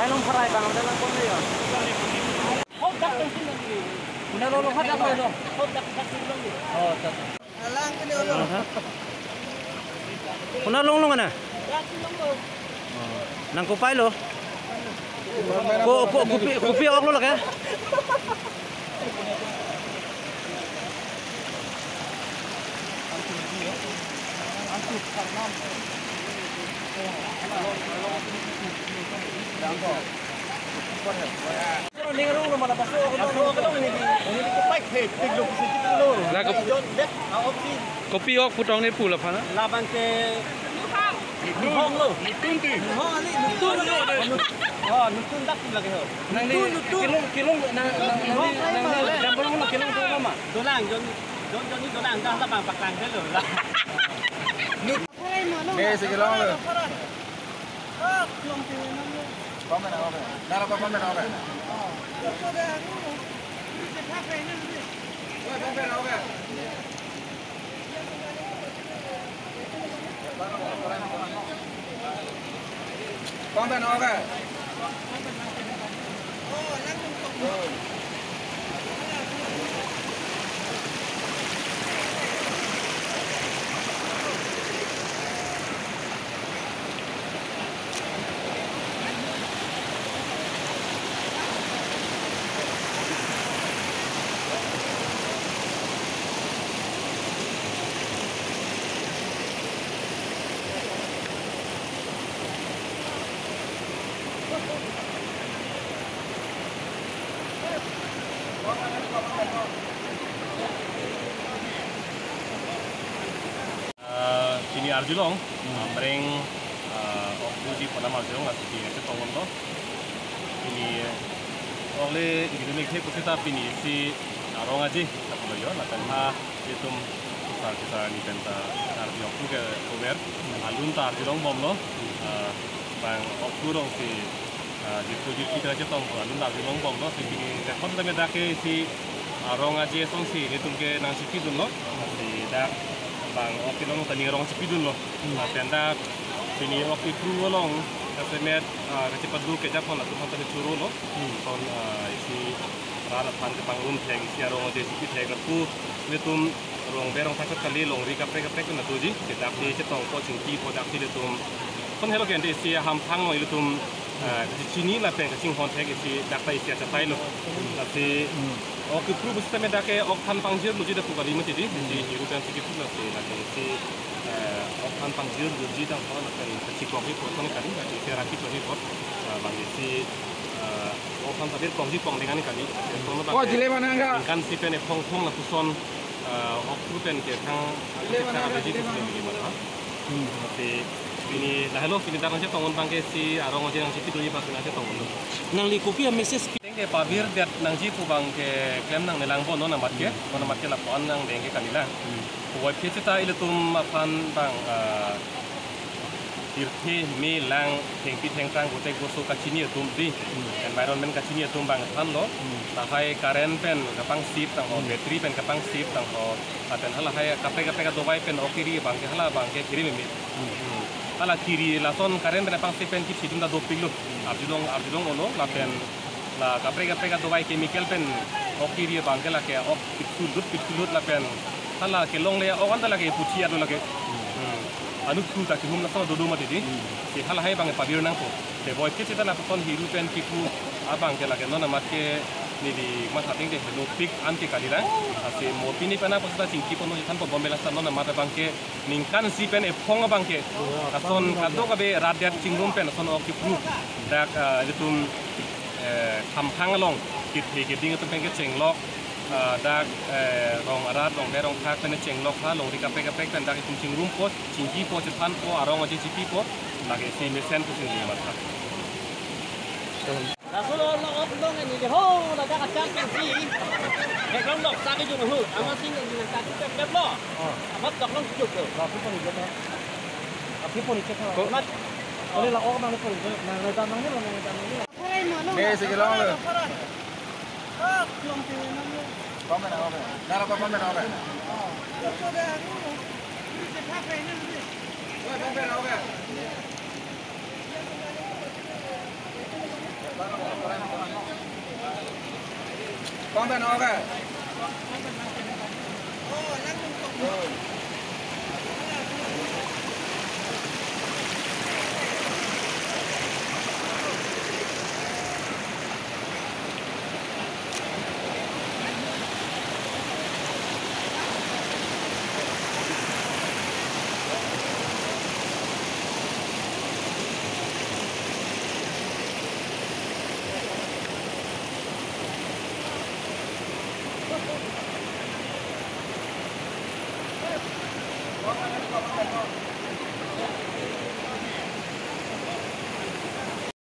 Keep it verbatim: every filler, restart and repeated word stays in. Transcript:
Lailong pharai bang, ada langpon le ya. Una lo lo khadak lo lo. Oh, tak. Una longlong ana. Nang kopai lo. Ko, ko, kopi, kopi ok lo lake. Kopi ok pu tong ne pu la phan. Labang ke Nuhong lo. Nutun ti. Nuhong ani, nutun lo. Oh, nutun dak lagi ho. Nang ni nutun, nutun. Kilung, kilung, nang, nang, nang ni, nang ni, jambal mo kilung tu ma. Dolang, Jon, Jon, Jon ni dolang, dah lah bang paklang deh lo. Nut. Ne si kilung lo. Comment na, okay. Nara pa comment na, okay. Comment na, okay. Ah, pini arjulong, hmm, Amreng, ah, ok duji ponam arjulong, lasi pini ese tongon to. Pini, ole, ini mek the pusita pini si arong aje, tak lo yo, lapen ha, itum kusar kusar ni penta arju ok ke over, alun ta arjulong bom lo, ah, bang ok rong si, ah, jirpo jirpi ta chetong, alun ta arjulong bom lo, si pini, rekon ta me dak ke si, arong aje asonsi, itum ke nangchipidun lo. Si dak bang ok kelong ta ning arong chipidun lo. Hmm. Lapen dak pini ok kepru along, kasemet, ah, kachipadu kejapon latum aphan ta choro lo. Hmm. Son, ah, isi rat aphan kepangrum thek, isi arong aje chipi thek lapu, itum rong berong thakthak kali, longri kaprek kaprek na tuji. Si dak si chetongpo chingkipo dak si itum. Son helo ke ante isi hamphang lo itum, ah, kachini lapen kachinghon thek isi dak ta isi achatai lo. Lasi, hmm, ok kepru pusita me dak ke ok than pangjir loji dak pu kali mati di. Hmm. Si hiru pen si kepru lasi, lasi si, eh, ok than pangjir loji tangho lapen kachikokji pu ason kali, lasi si raki choni pot, ah, bang isi, eh, ok than tabir kongji kong dengan kali. Lasi ason lo bang, oh, jile mana enggak? Ningkan isi pen ephong phong lapuson, eh, ok kepru pen ke thang, jile mana enggak? Jile mana? Hmm. Lasi pini lahelo pini dak nangchetong un bang ke si arong aje nangchipidunji bang si nangchetong un. Nangli kopi a-message pi- Tengke pavir det nangji pu bang ke klem nang nelang bon non amat ke, hmm, bon amat ke lapuan nang dengke kalilang. Hmm. Puvoiphit sita ilitum aphan bang, ah, tirthe me lang thengpi thengphrang gotek goso kachini atum di. Hmm. Environment kachini atum bang than lo. Hmm. Lahai current pen kapangsip tangho, hmm, battery pen kapangsip tangho. Lapen halahai kaprek kaprek adovai pen ok kiri bang ke hala bang ke kiri meme. Hmm. Hmm. Hala kiri lason current pen kapangsip pen kipsi atum ta dopik lo. Hmm. Arjulong, arjulong olo lapen la kaprek kaprek adovai chemical pen ok kiri bang ke lake ok pitsulut pitsulut lapen hala kelongle ok anta lake puchi ado lake. Hmm. Anu thu ta kihum lason dodo mati di. Hmm. Si halahai bang pavir nangpo. Te puvoiphit sita lapuson hiru pen kepru abang ke lake non amat ke Neli matha ateng ke helopik an ke kalilang. Lasi mo pini pen apotsi ta chingki pon non thanpo, bom bela san non amat abang ke ningkan isi pen ephong abang ke ason kadokave rat det chingrum pen ason ok kipru. Dak, ah, itum, eh, Khamphang along kethe keding atum pen kechenglok, ah, dak, eh, rong arat, rong det, rong thak pen chenglok ha, longri kaprek kaprek pen dak itum chingrumpo, chingkipo, chethanpo, arong aje chipipo, lake isi mesen pusi neli matha. Laso lo, lo ok dong ni de ho, ladak kacang pensi. He dong dok sa kejung hu. Ama sing ni nang kaki pep pep lo. Oh. Amat dok long juk lo. Lapu pon ijat ha. Api pon ijat ha. Ko- Amat. Ole la ok nang pon ijat. Nang nang nang ni lo, nang nang ni lo. Ne si kelong lo. Kong pen ok. Nara ko kong pen ok. Kong pen ok. Kong pen ok.